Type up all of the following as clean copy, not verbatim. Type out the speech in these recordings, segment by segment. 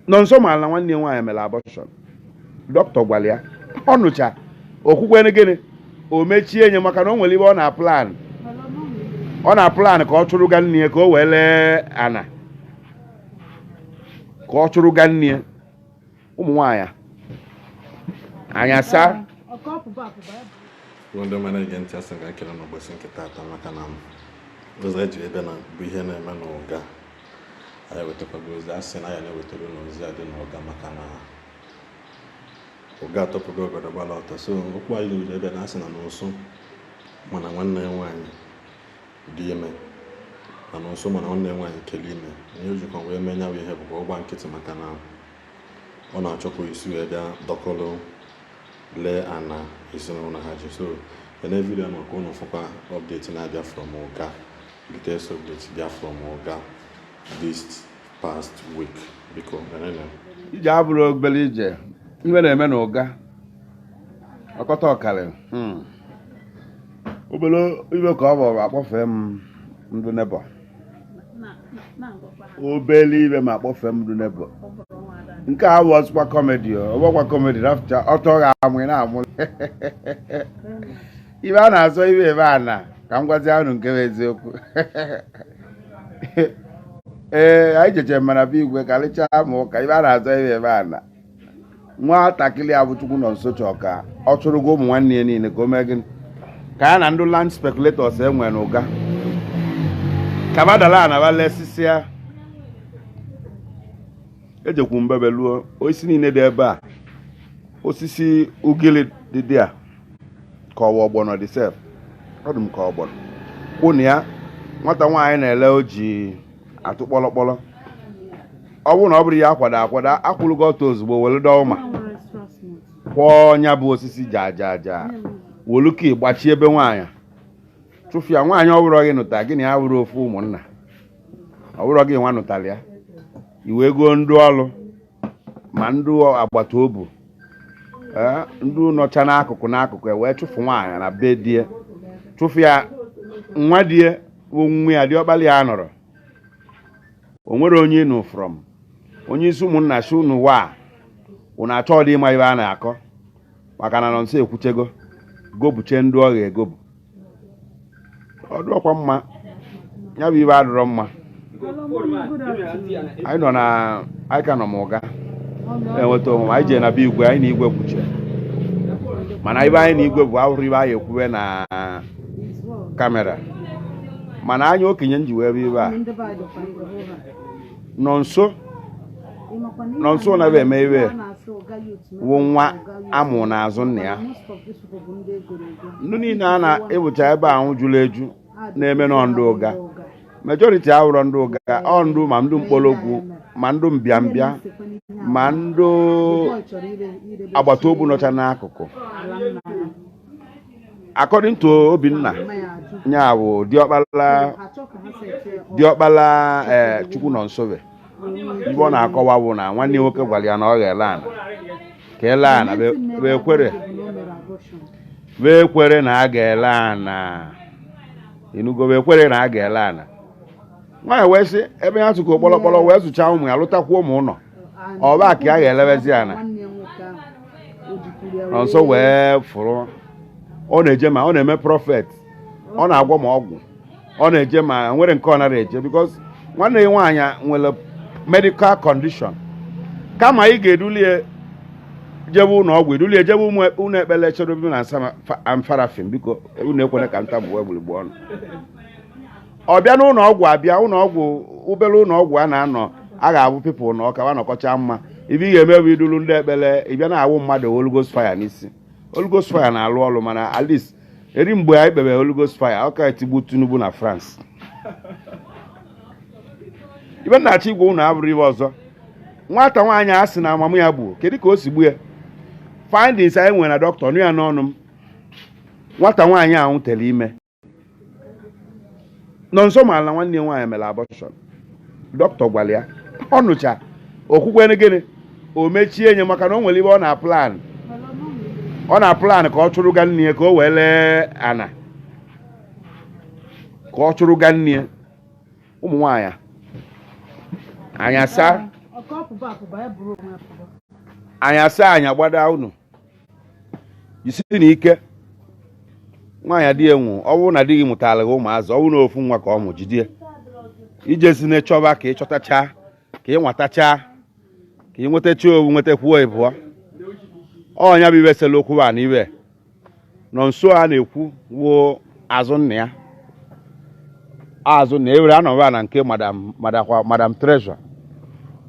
Nọ nso maara na nwanne ya nwaanyị mere abortion. Dọkịta gwara ya, ọ nụcha okwukwe gịnị, o mechie nye, maka na o nwere ibe ọ na plan, ọ na plan ka ọ chụrụga nne ya, ka o wee lee ana, ka ọ chụrụga nne ya. Ụmụ nwaanyị anya saa. Ndị ọma na-ege ntị, asị ka ekele n'ụbọchị nke taata, maka na ụzọ eji ebe na bụ ihe na-eme n'ụga. Anyị wetakwago ozi, asị na ya na-ewetara unu ozi a dị n'ụga, maka na ụga atọpụgo ogodo gbara ọtọ. So okwu anyị ruru ebe na asị na n'ụsụ mana nwanne ya nwaanyị dị ime, na n'ụsụ mana nwanne ya nwaanyị kele ime. Ihe o jikwa wee mee nyawa ihe bụkwa ọgba nkịtị, maka na ọ na-achọkwa isi wee bịa dọkọrọ lee ana ezinụlọ ha ji. So ene video maka unu fụkwa update na-abịa from ụga, latest update bịa from ụga this past week. Biko nenene. Ije abụrụ obere ije. Iwe na-eme na ụga ọkọta ọkarị obere iwe ka ọ bụ akpọfee m ndụ nebo obere iwe ma akpọfee m ndụ nebo. Nke a wụọzikwa comedy, ọ bụkwa comedy rafta ọtọ ga-amụ. Ị na-amụ ibe a na-azọ ibe ebe a na ka m gwazi unu nke bụ eziokwu. Ee, anyị jechere mana bụ igwe karịchaa ma ụka ibe a na-azọ ibe ebe a na nwatakịrị a bụ Chukwu nọ nso chọọ ka ọ chụrụgo ụmụ nwanne ya niile, ka o mee gịnị, ka ya na ndị land speculators enwe n'ụga ka badala anaba lesisia. Ejekwu mbebe luo osisi niile dị ebe a, osisi ugili dị dị a ka ọwa ọgbọnọ dị sef, ọ dị m ka ọgbọnọ kwụ na ya. Nwata nwaanyị na-ele o ji atụ kpọlọkpọlọ. Ọ bụrụ na ọ bụrụ ya akwado akwado, akwụrụgo ọtọ ozugbo, were dọọ ụma kwọọ nya bụ osisi ja ja ja, wolu ka gbachie ebe nwaanyị chụfịa nwaanyị. Ọ bụrụ gị nụta gị na ya bụrụ ofu ụmụnna, ọ bụrụ gị nwa nụtara ya, iwe goo ndị ọrụ ma ndị agbata obi, ndị nọcha n'akụkụ n'akụkụ, wee chụfụ nwaanyị na be die, chụfụ ya nwa die bụ nwa ya, diọkpala ya nọrọ. O nwere onye ịnụ from onye isi ụmụnna si unu wa unu achọ dị ịma ibe a na-akọ, maka na nọ nso ekwuchego gobuche ndị ọ ga-egobu. Ọ dụọkwa mma, ya bụ ibe adịrọ mma. Anyị nọ na anyị ka nọ m ụga enweta onwe anyị. Jee na be igwe, anyị na igwe kwuche, mana ibe anyị na igwe bụ ahụrụ ibe anyị ekwube na camera. Mana anya okenye m ji wee bụ ibe a nọ nso, nọ nso na eme ibe wụ nwa amụ n'azụ nna ya. Ndị niile a na-ebucha ebe ahụ juru eju na-eme nọ ndị ụga, majority awụrọ ndị ụga, ọ ndụ ma ndị mkpọrọgwụ ma ndị mbịambịa ma ndị agbata obi nọcha n'akụkụ. According to Obinna, nya bụ diọkpala, diọkpala ee Chukwu nọ nsobe, ibe ọ na-akọwa bụ na nwanne ya nwoke gwara ya na ọ ga-ele ana, ka ele ana wee kwere na a ga-ele ana. Enugo wee kwere na a ga-ele ana. Nwaanyị wee sị ebe ya tụkọ kpọrọkpọrọ wee zụchaa ụmụ ya, lụtakwuo ụmụ ụlọ ọba ka a ga-elebezi ana. Nọ nso wee fụrụ ọ na-eje ma ọ na-eme prophet, ọ na-agwọ ma ọgwụ, ọ na-eje ma nwere nke ọ nara eje, because nwanne ya nwaanyị nwere medical condition. Kama ị ga-edulie jebe ụlọ ọgwụ, edulie jebe ụlọ ekpere Cherubim na Seraphim. Biko unu ekwene ka nta gbuo egbuligbo ọnụ. Ọ bịa n'ụlọ ọgwụ, abịa ụlọ ọgwụ, obere ụlọ ọgwụ a na-anọ, a ga-abụ people na ọka nọkọcha mma. Ibe ị ga-eme bụ idulu ndị ekpere, ị bịa na-awụ mmadụ Holy Ghost fire n'isi. Holy Ghost fire na-alụ ọrụ, mana at least eri mgbe anyị kpebe Holy Ghost fire, ọ ka etigbu Tinubu na France. Ibe nna-achọ igwe unu abụrụ ibe ọzọ. Nwata nwaanyị a sị na amamụ ya gbuo, kedu ka o si gbuo ya? Findings anyị nwere na dọkịta nụ ya n'ọnụ m, nwata nwaanyị ahụ tere ime. Nọ nso maara na nwanne ya nwaanyị mere abortion. Dọkịta gwara ya, ọ nụcha okwukwe gịnị, o mechie nye, maka na o nwere ibe ọ na plan, ọ na plan ka ọ chụrụga nne ya, ka o wee lee ana, ka ọ chụrụga nne ya. Ụmụ nwaanyị anya saa. Pụba apụba, ya bụrụ onwe ya pụba. Anyị asị anyị agbada unu jisi na ike. Nwaanyị adịghị enwu. Ọ bụrụ na di gị mụtara gị ụmụazị, ọ bụrụ na ofu nwa ka ọ mụ, jidie ijezi na-echọba ka ị chọtachaa, ka ị nwatachaa, ka ị nwetacha owu, nwetakwuo ịbụọ. Ọnya bụ iwe sela okwu a na iwe nọ nso a na-ekwu wuo azụ nna ya, azụ na ewere anọba na nke madam madakwa Madam Treasure.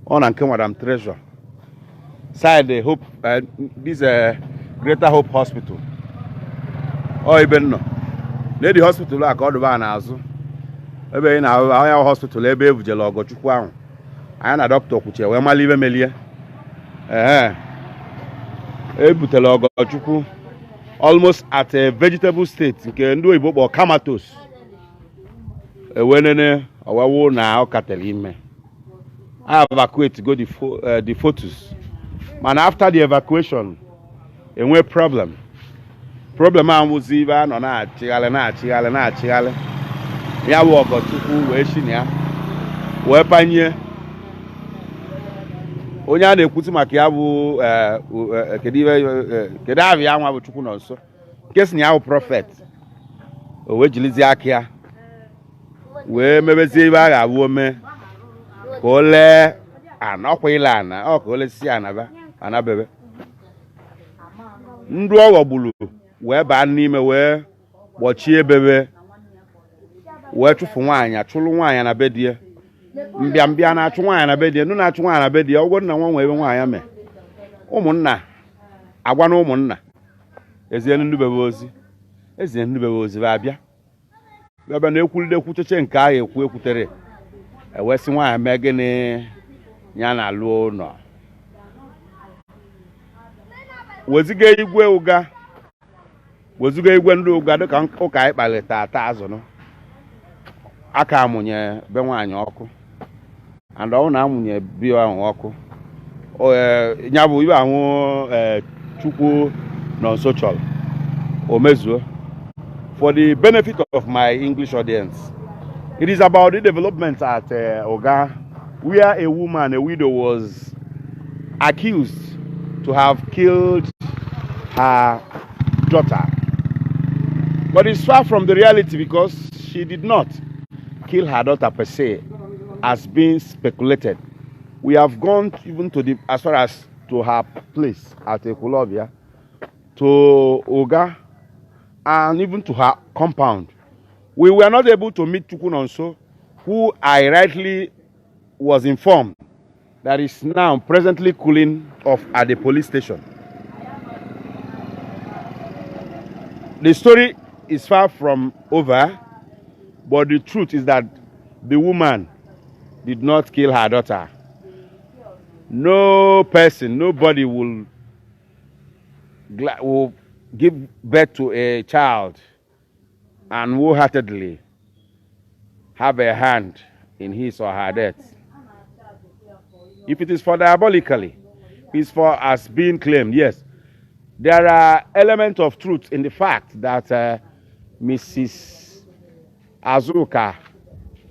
Ọ na nke Madam Treasure side Hope, this Greater Hope Hospital. Ọ ebe nọ na-edi hospital a ka ọ dụba n'azụ ebe ị na-ahụ onye hospital ebe e bujere Ọgọchukwu ahụ. Anyị na dọkịta kwuchie wee mara ibe melie. Ee, e butere Ọgọchukwu almost at a vegetable state, nke ndị oyibo kpọrọ comatose. Ewee nene ọwewu na ọ katara ime, a evacuate go the fetus. Mana after the evacuation, enwe problem. Problem a nwụzi ibe a nọ na-achịgharị, na-achịgharị, na-achịgharị. Ya bụ Ọgọchukwu wee shi na ya wee panye onye a na-ekwuzi maka ya bụ kedu ibe, kedu avịa ya nwa bụ Chukwu nọ nso, nke si na ya bụ prophet. O wee jilizie aka ya wee mebezie ibe a ga-abụ ome ka o lee ana ọkwa ile ana ọ ka o lesi anaba anabebe ndụ ọ ghọgburu wee baa n'ime wee kpọchie ebebe wee chụfụ nwaanyị, achụlụ nwaanyị na be di ya. Mbịambịa na-achụ nwaanyị na be di ya, ndụ na-achụ nwaanyị na be di ya. Ọgwụ nna nwa nwee ebe nwaanyị mee ụmụnna agwa na ụmụnna ezie ndị bebe ozi, ezie ndị bebe ozi ba abịa bịa na ekwulide ekwucheche nke ahụ ekwu ekwutere, ewesị nwaanyị mee gịnị ya na alụ ụlọ, weziga igwe ụga, weziga igwe ndị ụga dịka ụka anyị kpalite ata azụnụ aka amụnye be nwaanyị ọkụ. And ọ na amụnye be ahụ ọkụ, ya bụ ibe ahụ Chukwu nọ nso chọrọ o mezuo. For the benefit of my English audience, it is about the development at Uga, where a woman, a widow, was accused to have killed her daughter. But it's far from the reality because she did not kill her daughter per se, as being speculated. We have gone even to the as far as to her place at Ekwulobia, to Uga, and even to her compound. We were not able to meet Chukwunonso, who I rightly was informed that is now presently cooling off at the police station. The story is far from over, but the truth is that the woman did not kill her daughter. No person, nobody will give birth to a child and wholeheartedly have a hand in his or her death. If it is for diabolically, it's for as being claimed, yes. There are elements of truth in the fact that Mrs. Azuka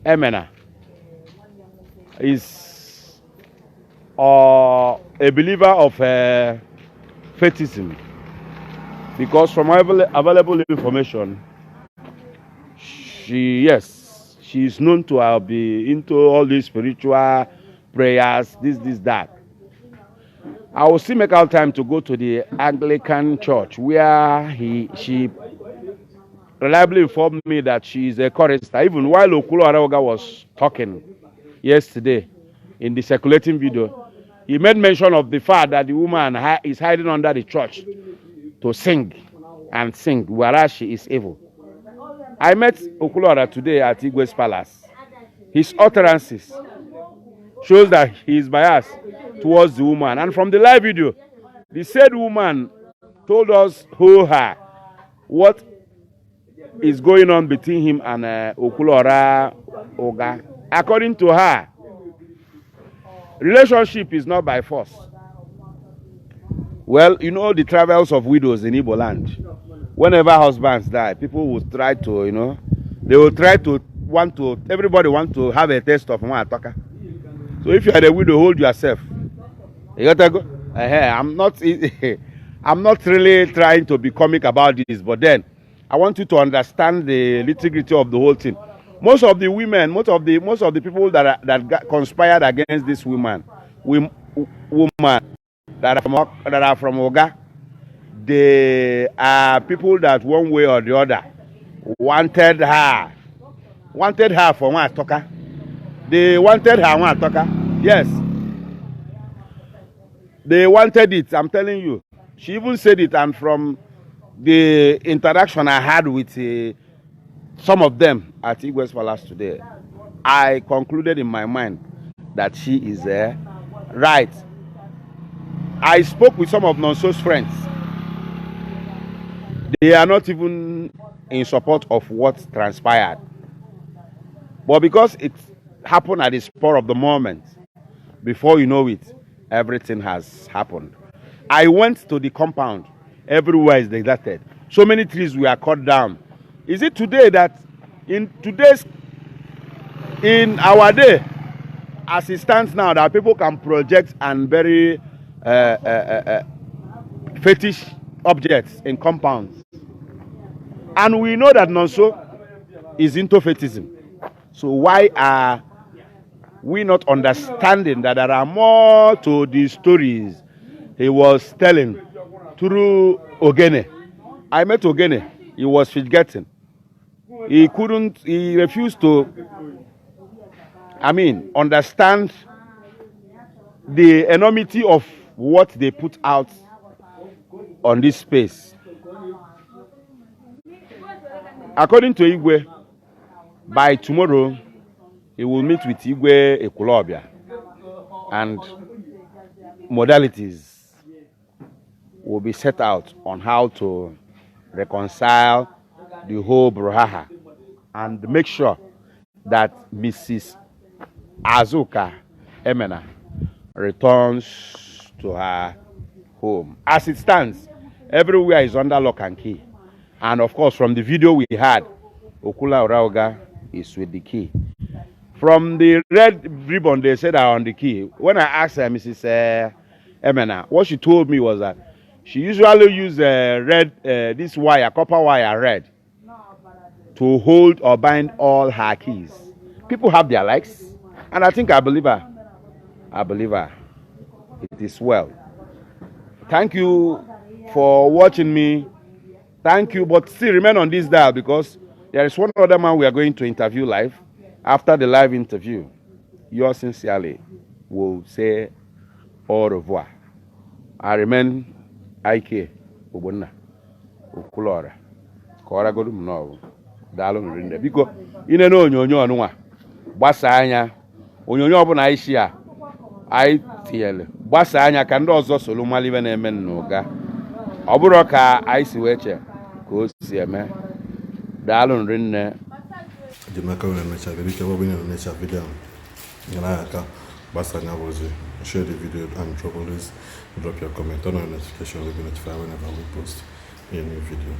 Emena is a believer of fetishism, because from available information, she is known to have been into all these spiritual prayers, this, this, that. I will still make out time to go to the Anglican Church where she reliably informed me that she is a chorister. Even while Okwuluora Uga was talking yesterday in the circulating video, he made mention of the fact that the woman is hiding under the church to sing and sing, whereas she is evil. I met Okwuluora today at Igwe's palace. His utterances shows that he is biased towards the woman. And from the live video, the said woman told us who her, what is going on between him and Okwuluora Uga. According to her, relationship is not by force. Well, you know the travels of widows in Igbo land. Whenever husbands die, people will try to, you know, they will try to want to, everybody want to have a taste of one atoka. So if you are a widow, hold yourself. You gotta go. I'm not really trying to be comic about this, but then I want you to understand the nitty-gritty of the whole thing. Most of the women, most of the people that got conspired against this woman, woman that are from Uga, they are people that one way or the other wanted her for one atoka. They wanted her one atoka. Yes, they wanted it. I'm telling you. She even said it, and from the interaction I had with some of them at Igwe's Palace today, I concluded in my mind that she is right. I spoke with some of Nonso's friends. They are not even in support of what transpired. But because it happened at the spur of the moment, before you know it, everything has happened. I went to the compound. Everywhere is deserted. So many trees were cut down. Is it today that in our day, as it stands now, that people can project and bury fetish objects in compounds? And we know that Nonso is into fetishism. So why are we not understanding that there are more to the stories he was telling through Ogene? I met Ogene. He was fidgeting. He couldn't, he refused to, I mean, understand the enormity of what they put out on this space. According to Igwe, by tomorrow, he will meet with Igwe Ekwulobia and modalities will be set out on how to reconcile the whole brouhaha and make sure that Mrs. Azuka Emena returns to her home. As it stands, everywhere is under lock and key. And of course, from the video we had, Okula Orauga is with the key. From the red ribbon they said are on the key. When I asked her, Mrs. Emena, what she told me was that she usually use red, this wire, copper wire, red, to hold or bind all her keys. People have their likes, and I think I believe her. I believe her. It is well. Thank you for watching me. Thank you, but still remain on this dial because there is one other man we are going to interview live. After the live interview, yours sincerely will say au revoir. I remain IK Ogbonna Okwuluora ka ọ ragodu m n'ọgụ. Daalụ nrinne. Biko, inene onyonyo ọnụnwa, gbasaa anya onyonyo ọbụla anyị shi a anyị tinyere, gbasaa anya ka ndị ọzọ soro mara ibe na-eme n'ụga. Ọ bụrụ ka anyị si wee che ka o si eme. Daalụ nrinne. Ji m n'aka were emecha gị biko, ebe ọ bụla ị na-enecha video a, nyere anyị aka gbasa anya bụ ozi. Share the video and drop, always drop your comment, turn on your notification, you'll be notified whenever we post a new video.